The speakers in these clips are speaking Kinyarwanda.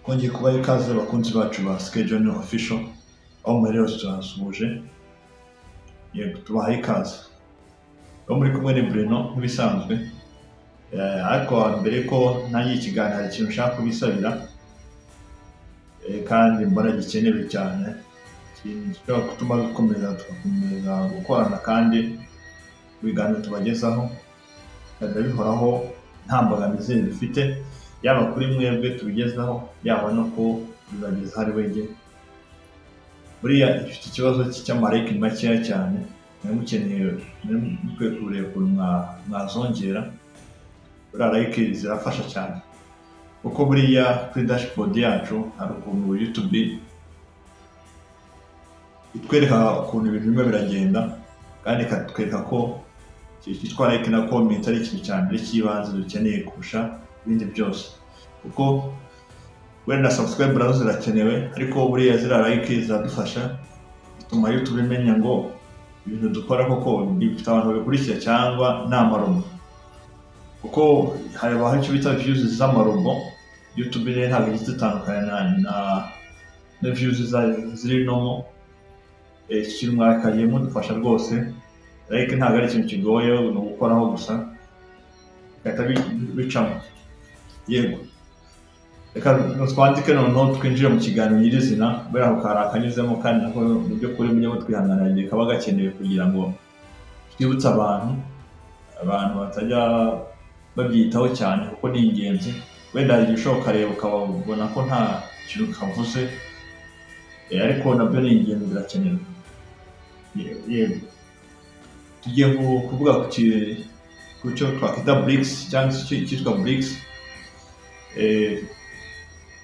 Twongeye kubaha ikaze, abakunzi bacu ba Schedule Official, aho muri hose turasuhuje. Yego, tubahaye ikaze. Aho muri kumwe ni Bruno nk'ibisanzwe. Ariko mbere ko ntangiye ikiganiro, hari ikintu nshaka kubisabira, kandi mbona gikenewe cyane, ikintu gishobora gutuma dukomeza, tugakomeza gukorana, kandi ibiganiro tubagezaho bikajya bihoraho nta mbogamizi bifite, yaba kuri mwebwe tubigezaho, yaba no kubibagezaho ari wege. Buriya ifite ikibazo cy'ama like makeya cyane. Mwari mukeneye, mwari mukwiye kureba ukuntu mwazongera. Buriya like zirafasha cyane, kuko buriya kuri dashboard yacu hari ukuntu YouTube itwereka ukuntu ibintu bimwe biragenda, kandi ikatwereka ko ikintu cyitwa like na comment ari ikintu cya mbere cy'ibanze dukeneye kurusha ibindi byose, kuko wenda subscribe nazo zirakenewe, ariko buriya ziriya like ziradufasha, bituma YouTube imenya ngo ibintu dukora koko bifite abantu babikurikira cyangwa ni amarobo, kuko habaho icyo bita views z'amarobo. YouTube rero ntabwo ijya zitandukana na views ziri normal. Iki kintu mwakagiye mudufasha rwose. Like ntabwo ari ikintu kigoye, ni ugukoraho gusa bigahita bicamo. Yego, reka twandike noneho twinjire mu kiganiro nyirizina. Kubera ako kari akanyuzemo, kandi nako mu by'ukuri mujye mutwihanganira igihe kaba gakenewe kugira ngo twibutse abantu batajya babyitaho cyane, kuko ni ingenzi. Wenda hari igihe ushobora ukareba ukabona ko nta kintu kavuze, ariko nabyo ni ingenzi, birakenewe. Yego, tugiye kuvuga ku cyo twakwita BRICS cyangwa se icyitwa BRICS.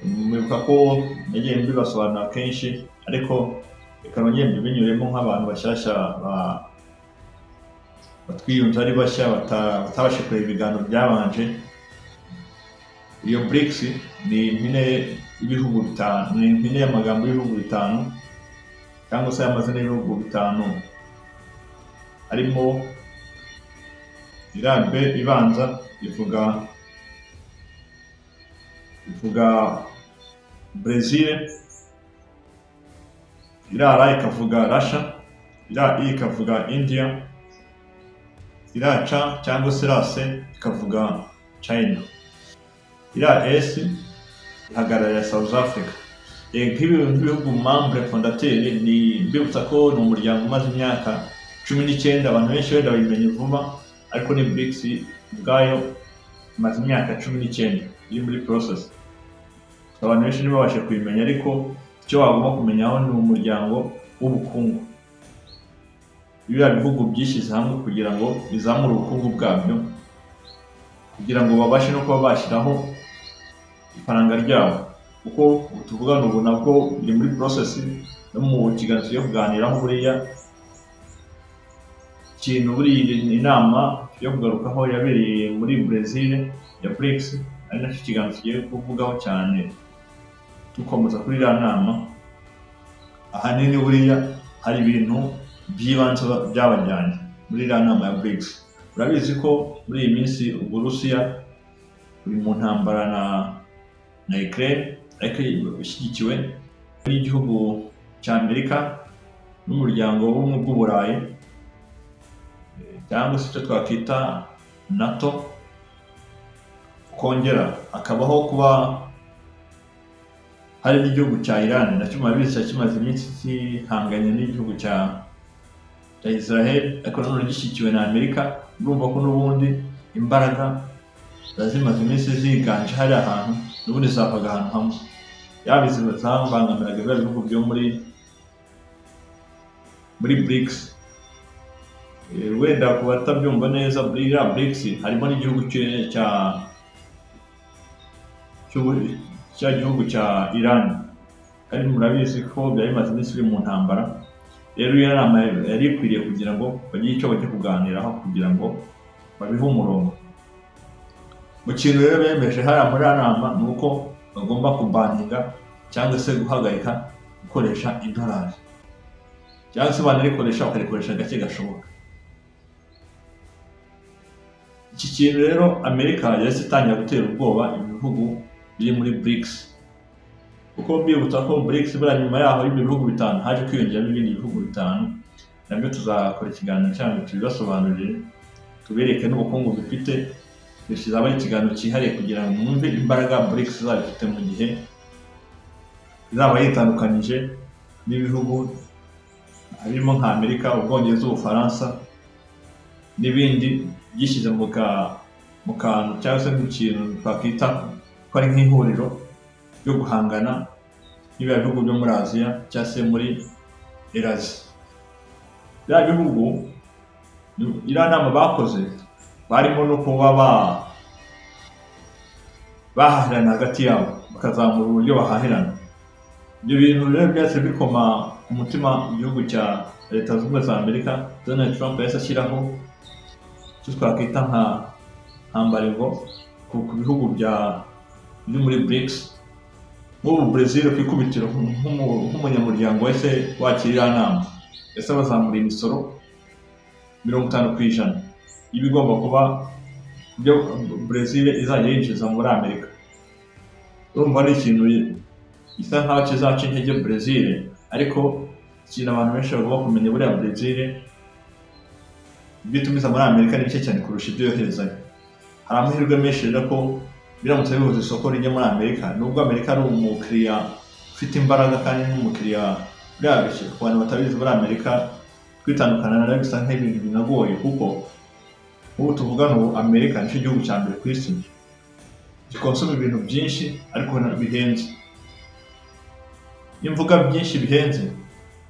Mwibuka ko nagiye mbibasobanurira kenshi, ariko reka nongere mbibinyuremo nk'abantu bashyashya batwiyunze ari bashya, batabashije kureba ibiganiro byabanje. Iyo BRICS ni impine y'ibihugu 5, ni impine y'amagambo y'ibihugu 5 cyangwa se y'amazina y'ibihugu 5, harimo iriya B ibanza ivuga Brazil, iriya R ikavuga Russia, iriya I ikavuga India, iriya C cyangwa se iriya C ikavuga China, iriya S ihagararira South Africa. Nk'ibihugu membre fondateur, ni mbibutsa ko ni umuryango umaze imyaka 19. Abantu benshi wenda babimenye vuba, ariko ni BRICS ubwayo imaze imyaka 19 iri muri process. Abantu benshi ntibabashe kubimenya, ariko icyo wagomba kumenyaho ni umuryango w'ubukungu, biriya bihugu byishyize hamwe kugira ngo bizamure ubukungu bwabyo, kugira ngo babashe no kuba bashyiraho ifaranga ryabo, kuko ubu tuvugana ubu nabwo biri muri process. No mu kiganiro tugiye kuganiraho, buriya ikintu, buriya inama yo kugarukaho yabereye muri Brazil ya BRICS, ari nacyo kiganiro tugiye kuvugaho cyane, dukomeza kuri iriya nama. Ahanini buriya hari ibintu by'ibanze byabajyanye muri iriya nama ya BRICS. Urabizi ko muri iyi minsi Uburusiya buri mu ntambara na Ukraine, ariko ishyigikiwe n'igihugu cya Amerika n'umuryango w'Ubumwe bw'Uburayi, cyangwa se icyo twakwita NATO. Kongera hakabaho kuba hari n'igihugu cya Iran, nacyo murabizi cyari kimaze iminsi gihanganye n'igihugu cya Israel, ariko nanone gishyigikiwe na Amerika. Urumva ko n'ubundi imbaraga ziba zimaze iminsi ziganje hariya ahantu, n'ubundi zavaga ahantu hamwe, yaba izi zabangamiraga biriya bihugu byo muri BRICS. Wenda ku batabyumva neza, muri iriya BRICS harimo n'igihugu cya gihugu cya Iran, kandi murabizi ko byari bimaze iminsi biri mu ntambara. Rero iyo nama yari ikwiriye kugira ngo bagire icyo bajya kuganiraho, kugira ngo babihe umurongo. Mu kintu rero bemeje hariya muri iriya nama ni uko bagomba kubaninga cyangwa se guhagarika gukoresha idolari, cyangwa se banarikoresha bakarikoresha gake gashoboka. Iki kintu rero, Amerika yahise itangira gutera ubwoba ibihugu biri muri BRICS. Kuko mbibutsa ko BRICS buriya nyuma yaho y'ibyo bihugu 5 haje kwiyongeramo ibindi bihugu 5, nabyo tuzakora ikiganiro cyanyu tubibasobanurire, tubereke n'ubukungu bifite. Kizaba ari ikiganiro cyihariye kugira ngo mwumve imbaraga BRICS izaba ifite mu gihe izaba yitandukanyije n'ibihugu harimo nka Amerika, Ubwongereza, Ubufaransa n'ibindi byishyize mu kantu cyangwa se mu kintu twakwita ko ari nk'ihuriro ryo guhangana n'ibya bihugu byo muri Aziya cyangwa se muri Eurasie. Bya bihugu, iriya nama bakoze barimo no kuba bahahirana hagati yabo, bakazamura uburyo bahahirana. Ibyo bintu rero byahise bikoma ku mutima igihugu cya Leta Zunze Ubumwe za Amerika. Donald Trump yahise ashyiraho icyo twakwita nka embargo ku bihugu biri muri BRICS. Nk'ubu Brazil ku ikubitiro, nk'umunyamuryango wese wakira iriya nama, yahise bazamura imisoro 50% y'ibigomba kuba ibyo Brazil izajya yinjiza muri Amerika. Urumva ari ikintu gisa nkaho kizaca intege Brazil. Ariko ikintu abantu benshi bagomba kumenya, buriya Brazil ibyo itumiza muri Amerika ni bike cyane kurusha ibyo yoherezayo. Hari amahirwe menshi rero ko biramutse bihuza isoko rijya muri Amerika, nubwo Amerika ari umukiriya ufite imbaraga kandi n'umukiriya buriya, ku bantu batabizi, muri Amerika kwitandukana nayo bisa nk'ibintu binagoye, kuko nk'ubu tuvugana ubu Amerika nicyo gihugu cya mbere ku isi gikonsoma ibintu byinshi ariko bihenze. Iyo mvuga byinshi bihenze,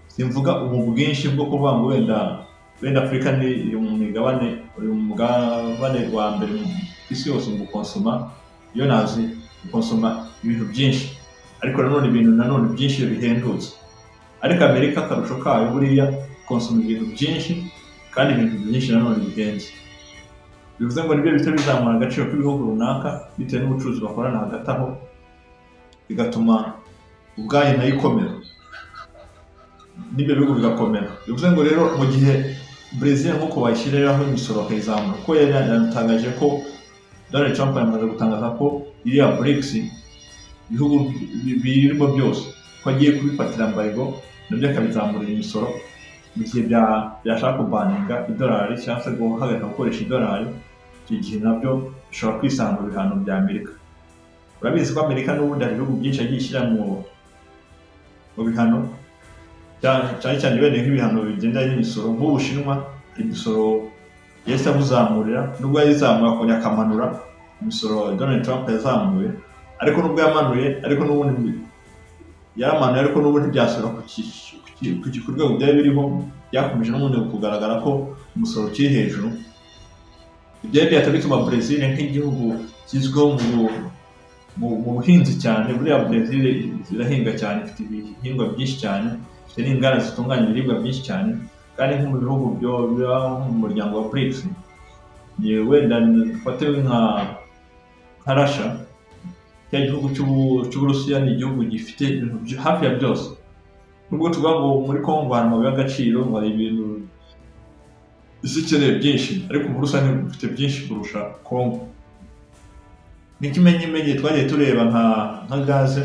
simvuga ubu bwinshi bwo kuvuga ngo wenda Afurika ni iri mu migabane, uri mu mugabane wa mbere ku isi yose mu gukonsoma, iyo nazi gukonsoma ibintu byinshi, ariko nanone ibintu nanone byinshi bihendutse. Ariko Amerika akarusho kayo, buriya konsoma ibintu byinshi kandi ibintu byinshi nanone bihenze, bivuze ngo nibyo bihita bizamura agaciro k'ibihugu runaka bitewe n'ubucuruzi bakorana hagati aho, bigatuma ubwayo nayo ikomera n'ibyo bihugu bigakomera. Bivuze ngo rero mu gihe Brazil nk'uko bayishyiriraho imisoro bakayizamura, kuko yari yanatangaje ko Donald Trump yamaze gutangaza ko iriya BRICS, ibihugu birimo byose, ko agiye kubifatira embargo, nabyo akabizamurira imisoro mu gihe byashaka kubaninga idolari cyangwa se guhagarika gukoresha idolari. Icyo gihe nabyo bishobora kwisanga mu bihano bya Amerika. Urabizi ko Amerika n'ubundi hari ibihugu byinshi yagiye ishyira mu bihano, cyane cyane wenda nk'ibihano bigendanye n'imisoro. Nk'Ubushinwa hari imisoro yahise amuzamurira, nubwo yayizamuye akongera akamanura imisoro Donald Trump yazamuye, ariko nubwo yamanuye, ariko n'ubundi yaramanuye, ariko n'ubundi byasubira ku rwego byari biriho. Byakomeje n'ubundi kugaragara ko umusoro ukiri hejuru. Ibyo bihita bituma Brazil nk'igihugu kizwiho mu buhinzi cyane, buriya Brazil irahinga cyane, ifite ibihingwa byinshi cyane, ifite n'inganda zitunganya ibiribwa byinshi cyane, kandi nko mu bihugu byo biba mu muryango wa BRICS, ni wenda dufate nka Russia, cya gihugu cy'Uburusiya, ni igihugu gifite ibintu hafi ya byose. Nubwo tuvuga ngo muri Congo hari amabuye y'agaciro, ngo hari ibintu isi ikeneye byinshi, ariko Uburusiya bufite byinshi kurusha Congo. N'ikimenyimenyi twagiye tureba nka gaze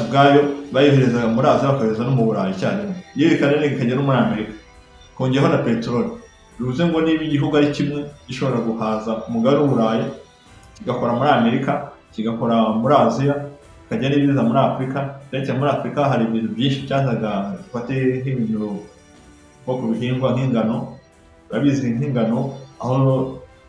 ubwayo bayoherezaga muri Aziya, bakayohereza no mu Burayi icyarimwe, yerekana neza ikajya no muri Amerika, kongeraho na peteroli. Bivuze ngo niba igihugu ari kimwe gishobora guhaza umugabane w'Uburayi, kigakora muri Amerika, kigakora muri Aziya, kikajya n'ibiza muri Afurika. Ndetse muri Afurika hari ibintu byinshi byazaga, dufate nk'ibintu nko ku bihingwa nk'ingano. Urabizi nk'ingano, aho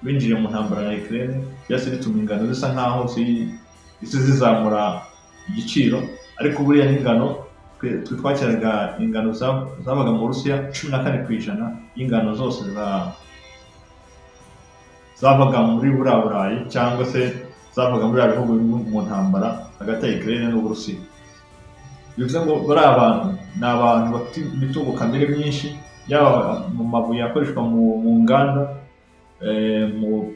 binjiriye mu ntambara ya Ukraine, byahise bituma ingano zisa nkaho zihise zizamura igiciro. Ariko buriya n'ingano twe twakiraga ingano zabaga mu Burusiya, 14% y'ingano zose zavaga muri buriya Burayi cyangwa se zavaga muri buriya bihugu biri mu ntambara hagati ya Ukraine n'Uburusiya. Bivuze ngo bariya bantu ni abantu bafite imitungo kamere myinshi, yaba mu mabuye akoreshwa mu nganda,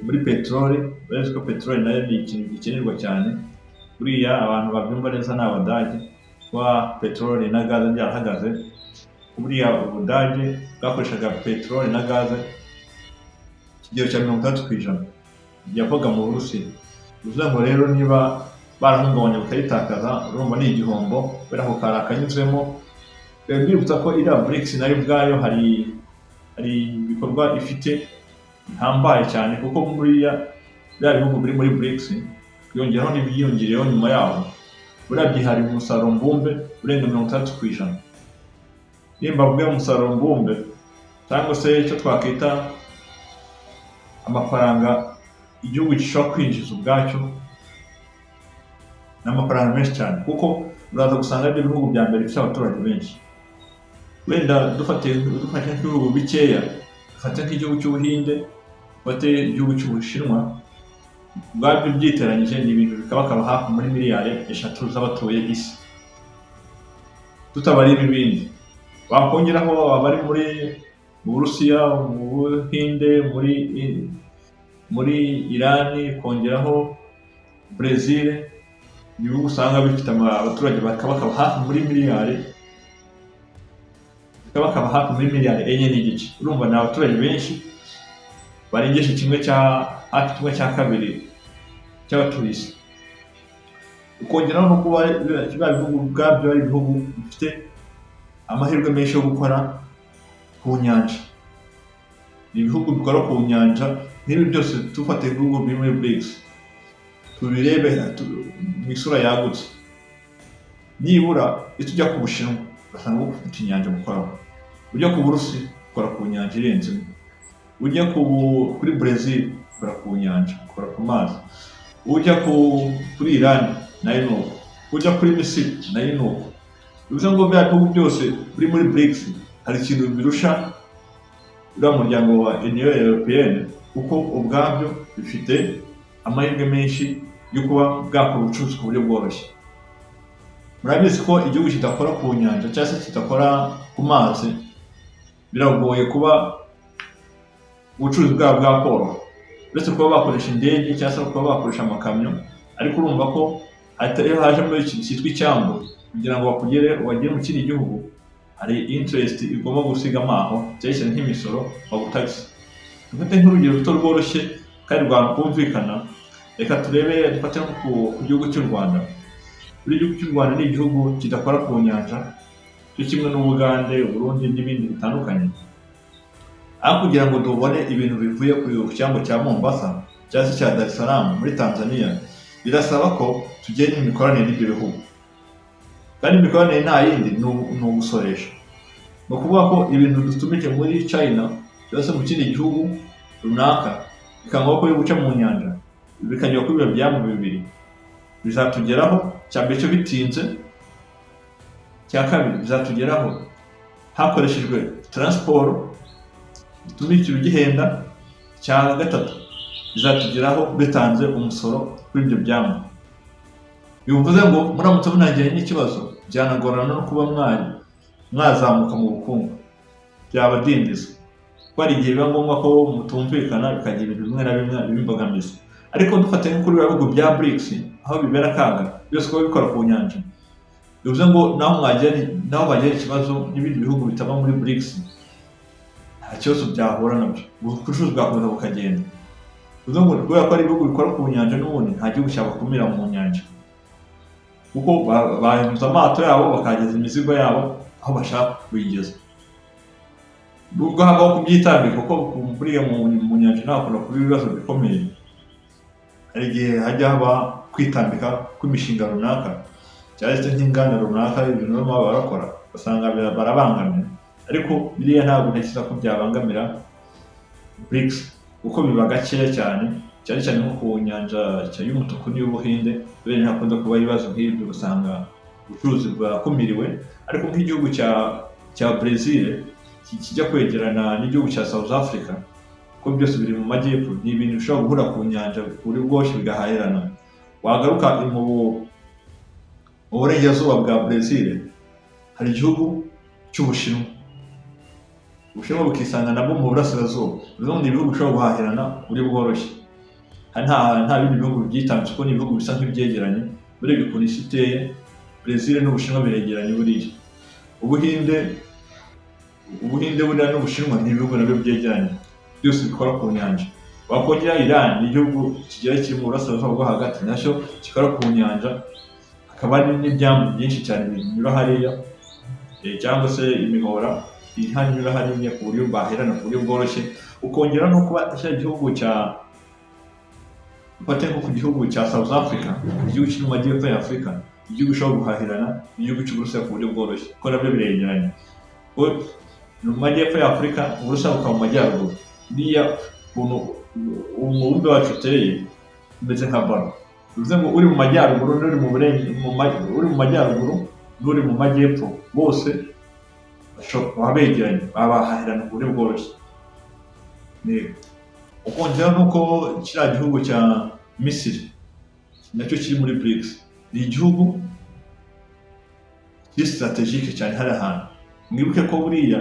muri peteroli. Urabizi ko peteroli nayo ni ikintu gikenerwa cyane. Buriya abantu babyumva neza ni Abadage. Kuba peteroli na gaze byarahagaze, buriya Ubudage bwakoreshaga peteroli na gaze ikigero cya 60% yavaga mu Burusiya. Bivuze ngo rero niba Barahungabanya bakayitakaza, urumva ni igihombo kubera ako kari akanyuzemo. Mbibutsa ko iriya BRICS nayo ubwayo hari ibikorwa ifite bihambaye cyane, kuko buriya biriya bihugu biri muri BRICS, twiyongeraho n'ibyiyongereyeho nyuma yaho, buriya byihariye umusaruro mbumbe urenga 60%. Nimba mvuga umusaruro mbumbe cyangwa se icyo twakwita amafaranga igihugu gishobora kwinjiza ubwacyo, ni amafaranga menshi cyane, kuko uraza gusanga aribyo bihugu bya mbere bifite abaturage benshi. Wenda dufashe nk'ibihugu bikeya, dufate nk'igihugu cy'Ubuhinde, dufate igihugu cy'Ubushinwa, ubwabyo byiteranyije ni ibintu bikabakaba hafi muri miliyari 3 z'abatuye isi, tutabariye ibindi. Wakongeraho abari mu Burusiya, mu Buhinde, muri Irani, kongeraho Brezil, ibihugu usanga bifite abaturage bakabakaba hafi muri miliyari, bakaba hafi muri miliyari 4.5. Urumva ni abaturage benshi barengeje kimwe cya hafi kimwe cya kabiri cy'abatuye isi. Ukongeraho no kuba biriya bihugu ubwabyo ari ibihugu bifite amahirwe menshi yo gukora ku nyanja, ni ibihugu bikora ku nyanja. Nk'ibi byose dufate ibihugu biri muri BRICS, tubirebe mu isura yagutse, nibura iyo tujya ku Bushinwa ugasanga bufite inyanja bukoraho, ujya ku Burusi ukora ku nyanja irenze imwe, ujya kuri Brazil ukora ku nyanja, ukora ku mazi, ujya kuri Iran nayo ni uko, ujya kuri Misiri nayo ni uko. Bivuze ngo bya bihugu byose biri muri BRICS hari ikintu birusha uriya muryango wa Union Européenne, kuko ubwabyo bifite amahirwe menshi yo kuba bwakora ubucuruzi ku buryo bworoshye. Murabizi ko igihugu kidakora ku nyanja cyangwa se kidakora ku mazi, biragoye kuba ubucuruzi bwabo bwakoroha, uretse kuba bakoresha indege cyangwa se kuba bakoresha amakamyo. Ariko urumva ko iyo hajemo ikintu cyitwa icyambu, kugira ngo bakugere bagere mu kindi gihugu, hari interest igomba gusigamo aho, cyane cyane nk'imisoro bagutagisa. Dufate nk'urugero ruto rworoshye kandi rwakumvikana, reka turebe, dufate nko ku gihugu cy'u Rwanda. Buri gihugu cy'u Rwanda ni igihugu kidakora ku nyanja, cyo kimwe n'Ubugande, Uburundi n'ibindi bitandukanye. Aho kugira ngo tubone ibintu bivuye ku cyambu cya Mombasa cyangwa se cya Dar es Salaam muri Tanzania, birasaba ko tugena imikoranire n'ibyo bihugu. Kandi imikoranire nta yindi, ni ugusoresha. Ni ukuvuga ko ibintu dutumije muri China cyangwa se mu kindi gihugu runaka, bikaba ngombwa ko biri guca mu nyanja, bikagera kuri ibyo byambu bibiri, bizatugeraho cya mbere cyo bitinze, cya kabiri bizatugeraho hakoreshejwe transport bituma ikintu gihenda, cya gatatu bizatugeraho bitanze umusoro kuri ibyo byambu. Bivuze ngo muramutse munagiranye n'ikibazo, byanagorana no kuba mwari mwazamuka mu bukungu, byabadindiza, kuko hari igihe biba ngombwa ko mutumvikana, bikagira ibintu bimwe na bimwe biba imbogamizi. Ariko dufate nko kuri biriya bihugu bya BRICS, aho bibera akaga byose kuba bikora ku nyanja, bivuze ngo naho bagira ikibazo n'ibindi bihugu bitaba muri BRICS, nta kibazo byahura nabyo, ubucuruzi bwakomeza bukagenda. Bivuze ngo kubera ko ari ibihugu bikora ku nyanja, n'ubundi nta gihugu cyabakumira mu nyanja, kuko banyuza amato yabo bakageza imizigo yabo aho bashaka kuyigeza, nubwo habaho kubyitambika, kuko buriya mu nyanja ntabwo kuba ibibazo bikomeye. Hari igihe hajya haba kwitambika kw'imishinga runaka cyangwa se nk'inganda runaka, ibintu barimo barakora ugasanga barabangamye. Ariko biriya ntabwo ntekereza ko byabangamira BRICS, kuko biba gakeya cyane, cyane cyane nko ku nyanja y'Umutuku n'iy'Ubuhinde, kubera ntakunda kuba ibibazo nk'ibyo, ugasanga ubucuruzi bwakumiriwe. Ariko nk'igihugu cya Brazil kijya kwegerana n'igihugu cya South Africa, kuko byose biri mu majyepfo, ni ibintu bishobora guhura ku nyanja ku buryo bworoshye, bigahahirana. Wagaruka mu burengerazuba bwa Brazil, hari igihugu cy'Ubushinwa, Ubushinwa bukisanga nabwo mu burasirazuba. Bivuze ngo ni ibihugu bishobora guhahirana ku buryo bworoshye. Hari nta bindi bihugu byitambitse, kuko ni ibihugu bisa nk'ibyegeranye. Urebye ukuntu isi iteye, Brazil n'Ubushinwa biregeranye. Buriya Ubuhinde buriya n'Ubushinwa ni ibihugu nabyo byegeranye, byose bikora ku nyanja. Wakongera Iran ni igihugu kigera kiri mu burasirazuba bwo hagati, nacyo kikora ku nyanja, hakaba hari n'ibyambu byinshi cyane binyura hariya, cyangwa se imihora ihanyura hariya ku buryo baherana ku buryo bworoshye. Ukongera no kuba cya gihugu cya, ufate nko ku gihugu cya South Africa, igihugu kiri mu majyepfo ya Afurika, igihugu ushobora guhahirana n'igihugu cy'Uburusiya ku buryo bworoshye, kuko nabyo biregeranye. Kuko ni mu majyepfo ya Afurika, Uburusiya bukaba mu majyaruguru. Buriya ukuntu umubumbe wacu uteye umeze nka ballon, bivuze ngo uri mu majyaruguru n'uri mu burenge mu ma- uri mu majyaruguru n'uri mu majyepfo bose baba begeranye, baba bahahirana ku buryo bworoshye. Ukongera nuko kiriya gihugu cya Misiri nacyo kiri muri BRICS, ni igihugu kiri stratégique cyane hari ahantu. Mwibuke ko buriya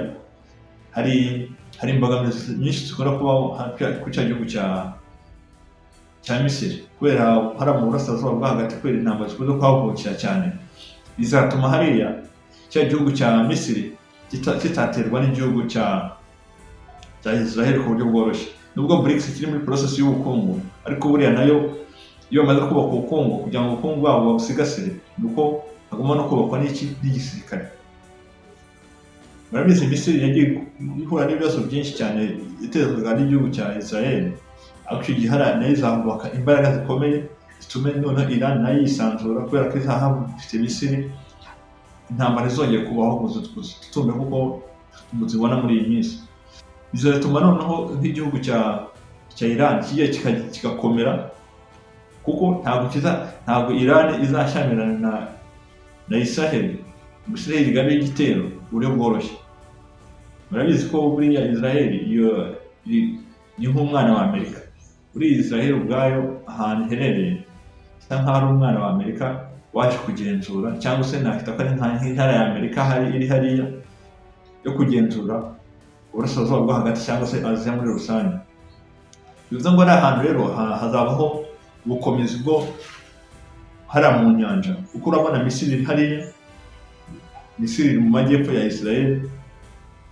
hari imbogamizi nyinshi zikunda kubaho kuri cya gihugu cya Misiri, kubera hariya mu burasirazuba bwo hagati, kubera intambara zikunze kuhavukira cyane. Bizatuma hariya cya gihugu cya Misiri kitaterwa n'igihugu cya Israel ku buryo bworoshye. Nubwo BRICS kiri muri process y'ubukungu, ariko buriya nayo iyo bamaze kubaka ubukungu, kugira ngo ubukungu bwabo babusigasire, ni uko hagomba no kubakwa n'iki? N'igisirikare. Murabizi, Misiri yagiye ihura n'ibibazo byinshi cyane itezwaga n'igihugu cya Israel, ariko icyo gihe hariya nayo izahubaka imbaraga zikomeye zitume noneho Iran nayo yisanzura, kubera ko izaba ifite Misiri, intambara izongeye kubaho ngo zitutumbe kuko muzibona muri iyi minsi. Bizatuma noneho nk'igihugu cya Iran kijya kigakomera, kuko ntabwo Iran izashyamirana na Israel ngo Israel igabe igitero ku buryo bworoshye. Murabizi ko buriya Israel iyo ni nk'umwana wa Amerika. Buriya Israel ubwayo ahantu iherereye isa nkaho ari umwana wa Amerika waje kugenzura, cyangwa se nakita ko ari nk'intara ya Amerika hari iri hariya yo kugenzura uburasirazuba bwo hagati cyangwa se Aziya muri rusange. Bivuze ngo ari ahantu rero hazabaho ubukomezi bwo hariya mu nyanja, kuko urabona Misiri iri hariya, Misiri iri mu majyepfo ya Israel,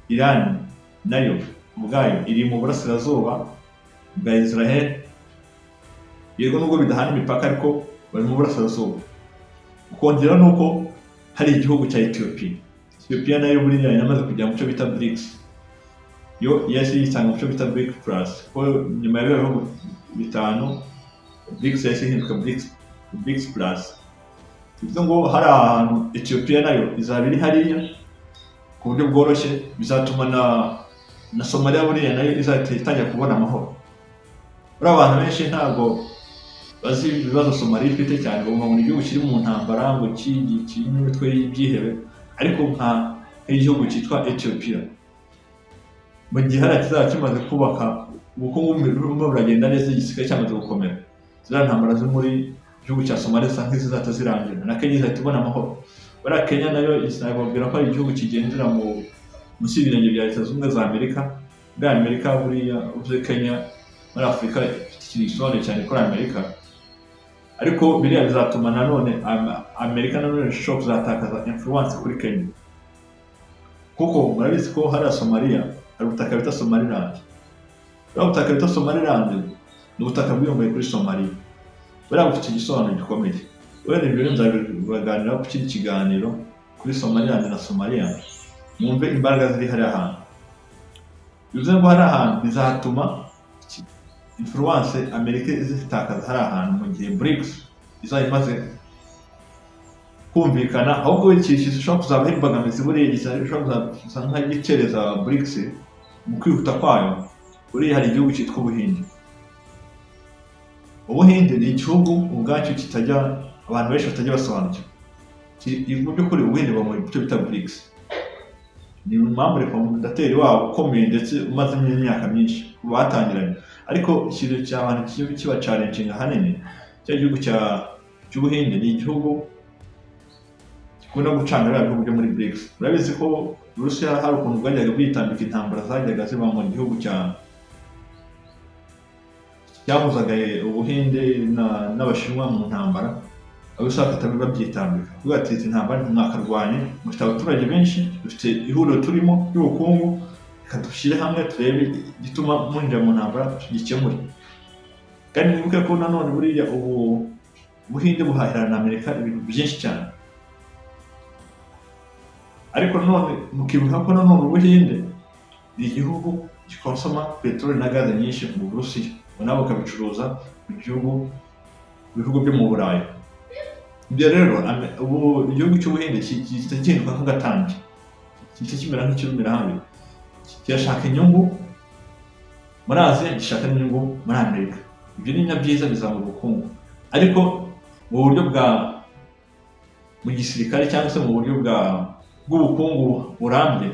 Iran nayo ubwayo iri mu burasirazuba bwa Israel. Yego, nubwo bidahana imipaka, ariko bari mu burasirazuba. Ukongera nuko hari igihugu cya Ethiopia. Ethiopia nayo buriya yamaze kujya mu cyo bita BRICS. Yo yahise yisanga mu cyo bita BRICS Plus, kuko nyuma ya biriya bihugu bitanu, BRICS yahise ihinduka BRICS Plus. Bivuze ngo hari ahantu Ethiopia nayo izaba iri hariya ku buryo bworoshye. Bizatuma na Somalia buriya nayo izahita itangira kubona amahoro. Buriya abantu benshi ntabwo bazi ibibazo Somalia ifite cyane, bumva ngo ni igihugu kiri mu ntambara, ngo kirimo imitwe y'ibyihebe, ariko nk'igihugu cyitwa Ethiopia, mu gihe hariya kizaba kimaze kubaka ubukungu burimo buragenda neza, igisigaye cyamaze gukomera, ziriya ntambara zo muri gihugu cya Somalia zisa nk'izizahita zirangira, na Kenya izahita ibona amahoro. Buriya Kenya nayo izababwira ko ari igihugu kigendera mu munsi y'ibirenge bya Leta Zunze Ubumwe za Amerika. Muri Amerika buriya uvuze Kenya muri Afurika ifite ikintu gisobanuye cyane kuri Amerika, ariko biriya bizatuma nanone Amerika nanone ishobora kuzatakaza influence kuri Kenya, kuko murabizi ko hariya Somalia hari ubutaka bita Somaliland. Buriya butaka bita Somaliland ni ubutaka bwiyomboye kuri Somalia, buriya bufite igisobanuro gikomeye. Wenda ibyo rero nzabibaganiraho ku kindi kiganiro kuri Somaliland na Somalia, mwumve imbaraga ziri hariya hantu. Bivuze ngo hari ahantu bizatuma influence Amerika izitakaza hari ahantu mu gihe BRICS izaba imaze kumvikana. Ahubwo ikintu gishobora kuzabaho imbogamizi buriya gishobora kuza nk'igicereza BRICS mu kwihuta kwayo, buriya hari igihugu cyitwa Ubuhinde. Ubuhinde ni igihugu ubwacyo kitajya, abantu benshi batajya basobanukirwa. Mu by'ukuri Ubuhinde buba mu cyo bita BRICS, ni membre fondateur wabo ukomeye, ndetse umazemo imyaka myinshi batangiranye. Ariko ikintu cy'abantu kiba challenging ahanini, cya gihugu cy'Ubuhinde ni igihugu gikunda gucanga biriya bihugu byo muri BRICS. Urabizi ko Uburusiya hari ukuntu bwajyaga bwitambika intambara zajyaga ziba mu gihugu cyahuzaga Ubuhinde n'Abashinwa mu ntambara, Abarusiya bagahita babyitambika, kuvuga ati: "Izi ntambara ntimwakarwanye, mufite abaturage benshi, dufite ihuriro turimo ry'ubukungu, reka dushyire hamwe turebe igituma mwinjira mu ntambara tugikemure." Kandi mwibuke ko nanone buriya ubu Ubuhinde buhahirana na Amerika ibintu byinshi cyane. Ariko none mukibuka ko nanone Ubuhinde ni igihugu gikonsoma peteroli na gaze nyinshi mu Burusiya, ngo nabo bakabicuruza mu bihugu byo mu Burayi. Ibyo rero, ubu igihugu cy'Ubuhinde gihita gihinduka nk'agatambyi, gihita kimera nk'ikirumirahabiri. Kirashaka inyungu muri Aziya, gishaka n'inyungu muri Amerika. Ibyo ni na byiza, bizamura ubukungu, ariko mu buryo bwa mu gisirikare cyangwa se mu buryo bw'ubukungu burambye,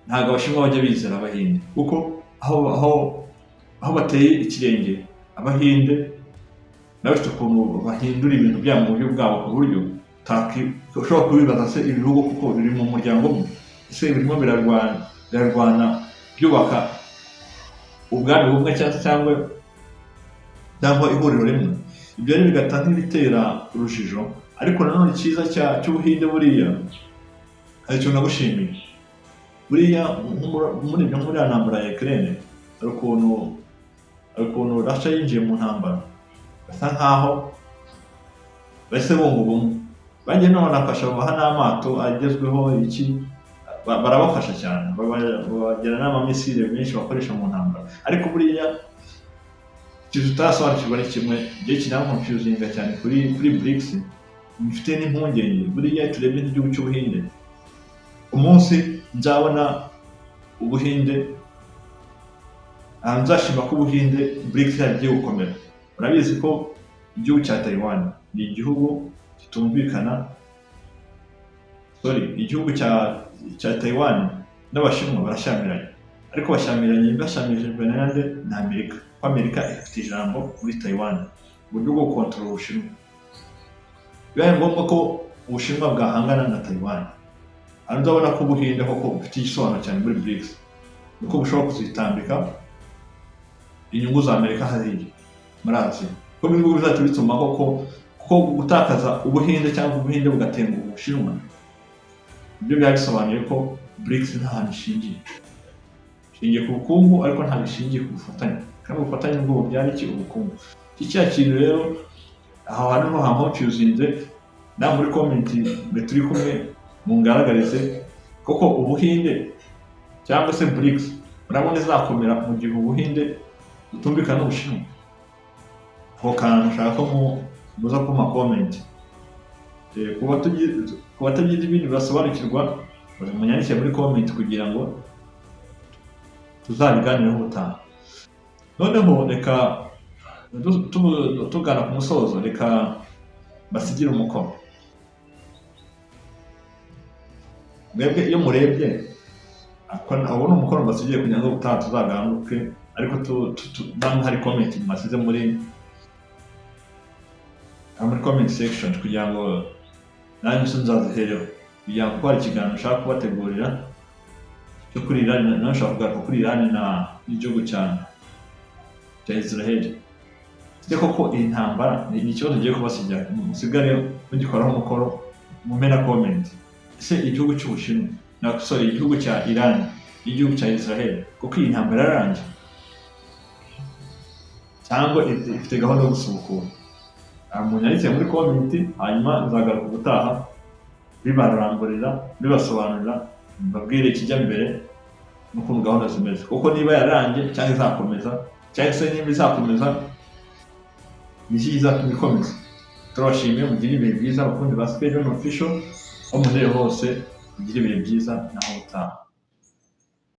ntabwo Abashinwa bajya bizera Abahinde, kuko aho bateye ikirenge, Abahinde nabo bafite ukuntu bahindura ibintu byabo mu buryo bwabo, ku buryo ushobora kubibaza: se ibihugu kuko biri mu muryango umwe, ese birimo birarwana byubaka ubwami bumwe cyangwa ihuriro rimwe? Ibyo rero bigata nk'ibitera urujijo. Ariko nanone icyiza cy'Ubuhinde, buriya hari ikintu nagushimiye. Buriya nko muri ibyo, muri ya ntambara ya Ukraine, hari ukuntu Russia yinjiye mu ntambara, basa nkaho bahise bunga ubumwe, bagiye none banafasha, babaha n'amato agezweho iki, barabafasha cyane, babagira n'amamisile menshi bakoresha mu ntambara. Ariko buriya ikintu tutarasobanukirwa ni kimwe, igihe kinanconfusinga cyane kuri BRICS, mfite n'impungenge. Buriya turebye nk'igihugu cy'Ubuhinde, umunsi nzabona Ubuhinde, nzashima ko Ubuhinde BRICS yagiye gukomera. Urabizi ko igihugu cya Taiwan ni igihugu kitumvikana, sorry, igihugu cya Taiwan n'Abashinwa barashyamiranye. Ariko bashyamiranye bashyamirije na nde? Na Amerika, kuko Amerika ifite ijambo muri Taiwan mu buryo bwo gukontorora Ubushinwa. Bibaye ngombwa ko Ubushinwa bwahangana na Taiwan, hano uzabona ko Ubuhinde koko bufite igisobanuro cyane muri BRICS, nuko bushobora kuzitambika inyungu za Amerika hariya muri Aziya, ko ibihugu bizaca bituma koko, kuko gutakaza Ubuhinde cyangwa Ubuhinde bugatenguha Ubushinwa, ibyo byaba bisobanuye ko BRICS nta hantu ishingiye ku bukungu, ariko ntabwo ishingiye ku bufatanye. Kandi ubufatanye bwo bubyara iki? Ubukungu. Iki cya kintu rero, aho hantu niho hanconfusinze. Nawe muri comment mbe turi kumwe, mungaragarize koko Ubuhinde cyangwa se BRICS murabona izakomera mu gihe Ubuhinde butumvikana n'Ubushinwa? Ako kantu nshaka ko muza kumpa comment. Ku batagize ibindi basobanukirwa, munyandikire muri comment kugira ngo tuzabiganireho ubutaha. Noneho reka tugana ku musozo, reka basigire umukoro. Mwebwe iyo murebye, ubu ni umukoro mbasigiye kugira ngo ubutaha tuzagaruke, ariko namwe hari comment mwasize muri comment section, kugira ngo nanjye nso nzazihereho, kugira ngo, kuko hari ikiganiro nshaka kubategurira cyo kuri Iran, nawe nshaka kugaruka kuri Iran na n'igihugu cya Israel. Ese koko iyi ntambara ni ikibazo ngiye kubasigira, musigare mugikoraho umukoro, mumpe na comment. Ese igihugu cy'Ubushinwa na, sorry, igihugu cya Iran n'igihugu cya Israel, kuko iyi ntambara yararangiye cyangwa ifite gahunda yo gusubukura? Munyandikire muri comment, hanyuma nzagaruka ubutaha bibaramburira, bibasobanurira, mbabwire ikijya mbere n'ukuntu gahunda zimeze, kuko niba yararangiye cyangwa izakomeza, cyangwa se niba izakomeza, ni iki kizatuma ikomeza? Turabashimiye, mugire ibihe byiza, abakunzi ba Space Official, aho muherereye hose, mugire ibihe byiza, naho utaha.